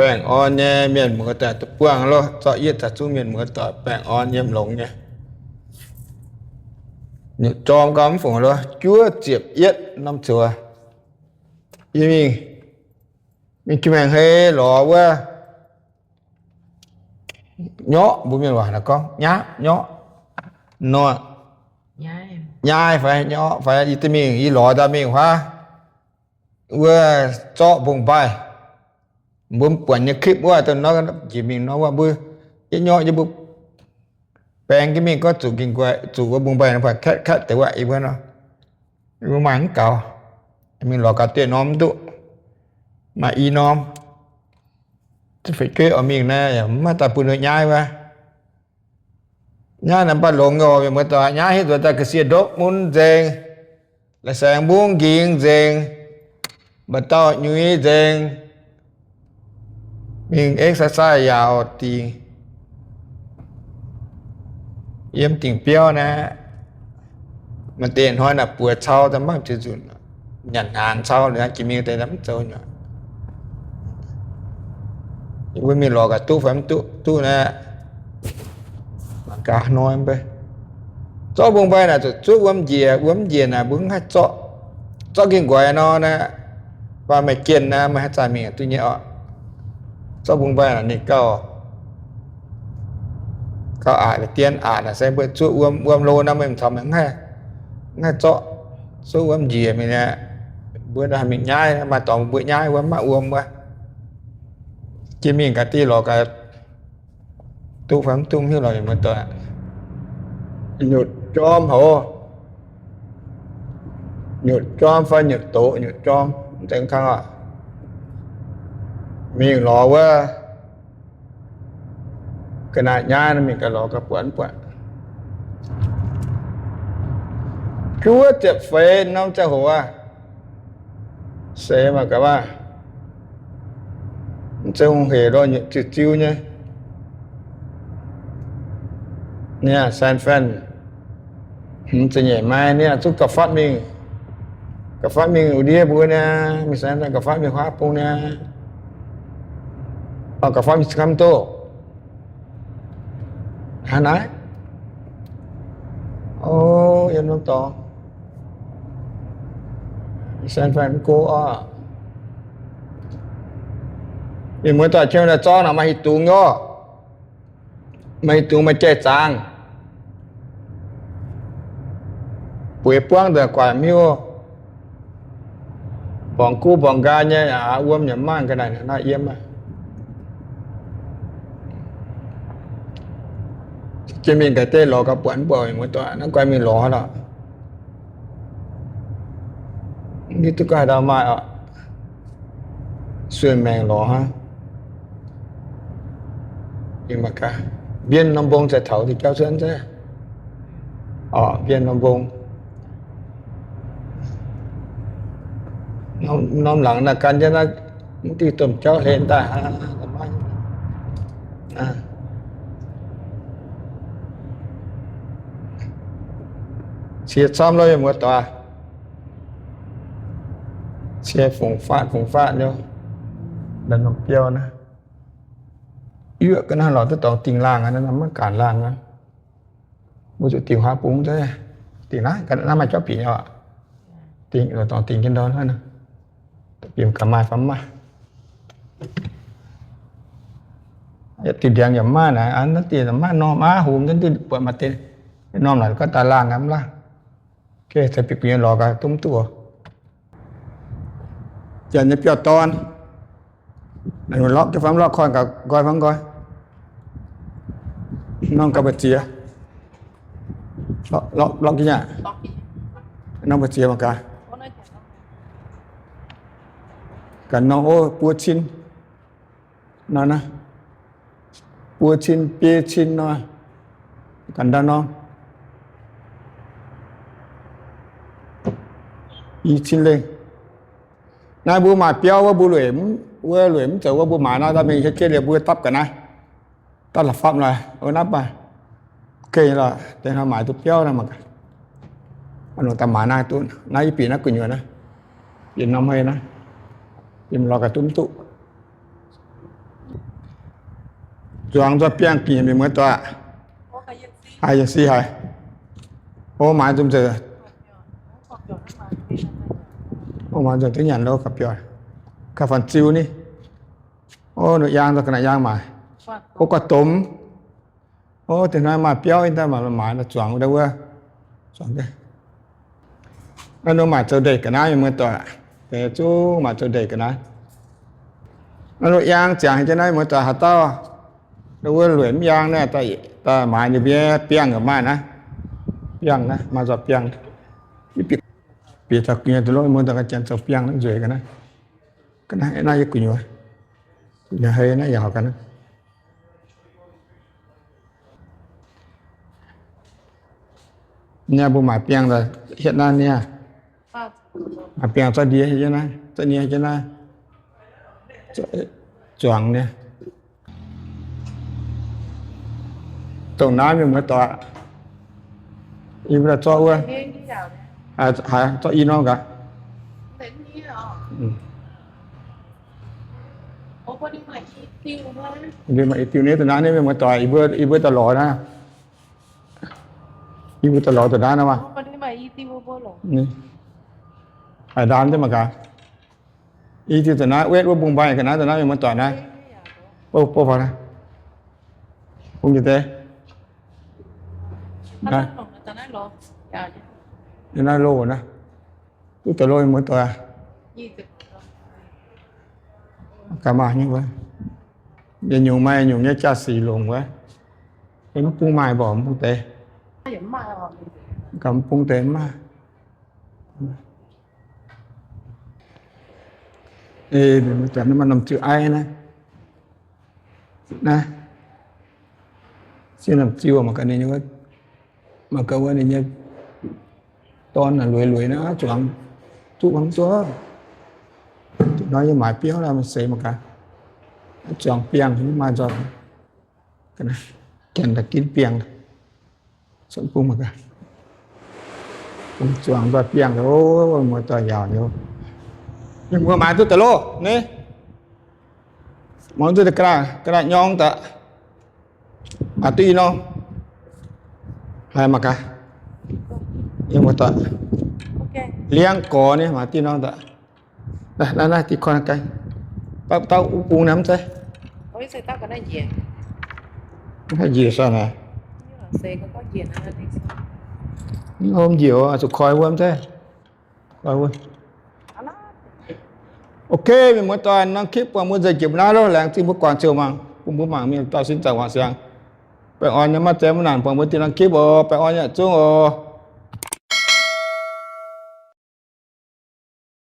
Baengh orn nyei mienh muoz doic deic-bung loh, zorqv yietv taux zungv mienh muoz doic baengh orn yiem longx nyei. Nyutc jorm gau mv fungc loh, juov ziepc yietv norm ziouc, yie mingh, mingh jiex maengc hei lorz wuov nyorqv, mbuo mienh waac naaic gorngv nyaaqv nyorqv nor, nyaai fai nyorqv fai, yie daaih mingh, yie lorz daaih mingh huaav wuov zorqv mbong-mbaih. Mbuo buatc nyei clip wuov, dongh nor njiec mingh nor wuov, mbuo yietv nyorqv yie mbuo baeng jienv mingh gorngv zuqc ging guaix, zuqc wuov mbong-mbaih nor, katv katv deix wuov, yie mbuo nor, yie mbuo maaih mv gaux. Mingh lorz gaax dieh norm mv duqv, maaih i norm. Feix jueiv oix mingh naaiv yaac mv maaih daaih bun ninh nyaaiv wuov. Nyaaiv naaiv mv baac longx nyei, mienh muoz doic, nyaaiv hiuv duqv daaih ga'sie ndopv mun nzengc, la'saengx mbungv nqingx nzengc, mba'dauh nyuiz nzengc, mingh exercise yaauc dingc. Yiem dingc biauv naaiv, maaih deix hnoi naaic buoz cau daaih mv baac ziux nzunc, nyanc hnaangx cau liuz jiex mingh deix mv zoux nyuoqc. Yie mbuo mingh lorz gaax duqv fai mv duqv, duqv naaiv, mangc gaax hnoi mv bei. Zorqv mbong-mbaih naaic zuqc zuqv wuom njiec, wuom njiec naaic mbuo mv haih zorqv. Zorqv ging nqoix nor naaiv, baac meih jienh naaiv meih haih zaah mingh duqv nyei oc. Zorqv mbong-mbaih naaic ninh gauh, gauh aqc dien aqc naaic se mbuo zuqv wuom, wuom lo naaiv meih mv taux meih mv haih, mv haih zorqv. Zuqv wuom njiec mingh naaic, mbuo haih mingh nyaaiv, maaih dorngx mbuo nyaaiv wuov mv maaih wuom wuov. Jiex mingh gaax dieh lorz gaax duqv fai mv duqv mv hiuv lorz mienh muoz doic. Nyutc jorm haic, nyutc jorm fai nyutc doqc, nyutc jorm mv zeiz kangv oc. Mingh lorz wuov ga'naaiv nyaaiv nor mingh gaax lorz gaax buatc mv buatc. Juov ziepc feix norm ziangh hoc aac, seix mangc gaax maah, mv zeiz hungh hec lorqc, ziux ziux nyei. Niaa, San Fran, hmz ziepc nyeic maiv niaa, zungv gauh fatv mingh, gauh fatv mingh wuov ndiev mbuo niaa, mingh San Fran gauh fatv mingh huaav bung niaa. Orqv, gauh fatv mingh Sacramento. Hnangv naaiv. O, yiem norm dorngx, San Francisco orqc. Mienh muoz doic, qiemx daaih zorng naaic maaih hieh dungz nyei orqc. Maaih hieh dungz, maaih jai-zaangc. Bueix buangv daaih guaaic mv hiuv. Mborngz guv mborngz nqaai nyei aqv, wuom yaac mv maaih, ga'naaiv naaiv yiem aqv. Jiex mingh gaax deix lorz gaax buatc mv buatc, mienh muoz doic, naaiv guaix mingh lorz hnangv lorqc. Mv hiuv duqv ga'naaiv ndau maaih oc. Sueih maengc lorz hnangv. Mienh norm mbong zaaih taux diuh jauv cuotv nzengc. Orqc, mienh norm mbong. Norm laangz naaiv gan jienv naaiv, mv diuh domh jauv hlen daaih hnangv. Cie camv loh, mienh muoz doic. Cie fungx faatv fungx faatv nyei, ndau norm biauv naaiv. Yuoqc ga'naaiv lorz duqv dorngx dingh laangh aqv, naaiv maiv gaanc laangh aqv. Mbuo zuqc dingh huaav bung, dingh naaiv, ga'naaiv maaih jauv bieqc nyei oc. Dingh lorz dorngx dingh jienv ndau naaiv, bieqc gaax maaih fai mv maaih. Yietc diuh ndiangx yaac mv maaih naaic, naaiv diuh maaih norm aqv, hungx jienv diuh buatc maaih deix norm naaic gorngv daaih laangh aqv, mv laangh. Ceix bieqc gu'nyuoz lorz gaax duqv mv duqv oc. Janx nyei biauv-dorn, lorqc jienv fai mv lorqc, koiv gaax nqoi fai mv nqoi. Norm gauh mbu'ziex, lorqc jienv aqv. Norm mbu'ziex mangc gaax. Gaax norm, o, buo cin nor naaiv, buo cin biei cin nor, gaax ndau norm i cin lengh. Naaiv mbuo maaic biauv wuov, mbuo lueic, wuov lueic mv zoux wuov, mbuo maaiz naaiv daaih mingh hietv jienv liuz mbuo dapv ga'naaiv, dapv la'fapv lorqc, o, naaiv baac gengh lorqc, deix hnoi maaiz duqv biauv naaiv mangc gaax. Daaih maaiz naaiv duqv, naaiv yie bieqc naaiv gu'nyuoz naaiv, bieqc norm hei naaiv, bieqc lorz gaax duqv mv duqv. Zuangx nzoih biangh ga'nyiec mienh muoz doic. Haiz yaac si haic. O, maaiz nzunc nzengc. O, maaiz nzunc duqv nyanc lo ga'biauh. Ga'fanh ziu ni. O, ninh yaang nzengc ga'naaiv yaang maaic. O, gu'domx. O, deix hnoi maaih biauv ih daaih maaiz zuangx wuov. Zuangx deix. Naaiv nor maaic zoux ndeic ga'naaiv mienh muoz doic. Deix zungv maaic zoux ndeic ga'naaiv. Naaiv nor yaang ziangx haic jienv naaiv mienh muoz doic haaix dauh. Wuov lueic mv yaang naaiv, daaih maaiz ninh mbuo biangh yaac maaih naaiv. Biangh naaiv maaih nzoih biangh. Bieqc taux gu'nyuoz deix lov mienh muoz doic, ga'janx zoux biangh naaiv nzueic ga'naaiv. Ga'naaiv naaiv yie gu'nyuoz, gu'nyuoz hei naaiv yaac ga'naaiv. Niaa mbuo maaic biangh hietv naaiv niaa. Maaic biangh zorqv ndie hietv jienv naaiv, zorqv ndie hietv jienv naaiv. Zuangx niaa. Dongh naaiv mienh muoz doic, yie mbuo daaih zorqv wuov, haaix zorqv i norm gaax. Maaih i diuh ni dongh naaiv mienh muoz doic, yie mbuo daaih lorz naaiv. Yie mbuo daaih lorz daaih naaiv nor maah. Haaix ndaam jienv mangc gaax. I diuh daaih naaiv wetv wuov mbungv mbaih ga'naaiv daaih naaiv mienh muoz doic naaiv. Bov bov naaiv. Bungv jienv deix. Naaiv loz naaiv. Duqv daaih loz mienh muoz doic. Gaax maaih nyungc wuov, yietc nyungc maaih nyungc nyei jaa-sic longc wuov. Mv bung maaih mborqc mv bung deix. Gaax mv bung deix mv maaih. Ih, mienh muoz doic, naaiv maaih norm ziuh aiv naaiv. Naaiv, se norm ziuh mangc gaax ninh, mangc gaax wuov ninh nyei dorn lueiz lueiz naaiv, zuangx duqv mv duqv. Duqv nor yie maaiz biauv naaiv maiv seix mangc gaax. Zuangx biangh maaih nzoih, janx daaih ginv biangh. Bung mangc gaax. Zuangx nzoih biangh, o, muoz-doic yaauc nyei. Mienh muoz maaiz duqv daaih loh ni. Muangx duqv ga'naaiv, ga'naaiv nyorng daaih. Maaiz duqv i norm. Haiz mangc gaax. Mienh muoz-doic, liangv gorx ni maaiz duqv i norm daaih. Naaiv, naaiv, naaiv, dinh korn ganh. Dauh, dauh wuov bung naaiv mv zeiz. Mv haih njiec sou naaic. Mv njiec oc, zuqc koi wuov mv zeiz. Koi wuov. Ok, mienh muoz-doic, norm clip buangh mbuo nzengc jiex naaiv loh. Laengz zingh mbuo guangc ziouc mangc, bun mbuo mangc mienh dauh sin zaangc wangc siangx. Baengh orn nyei, maiv zeiz maiv nangc buangh mbuo diuh norm clip oc. Baengh orn nyei zungv oc.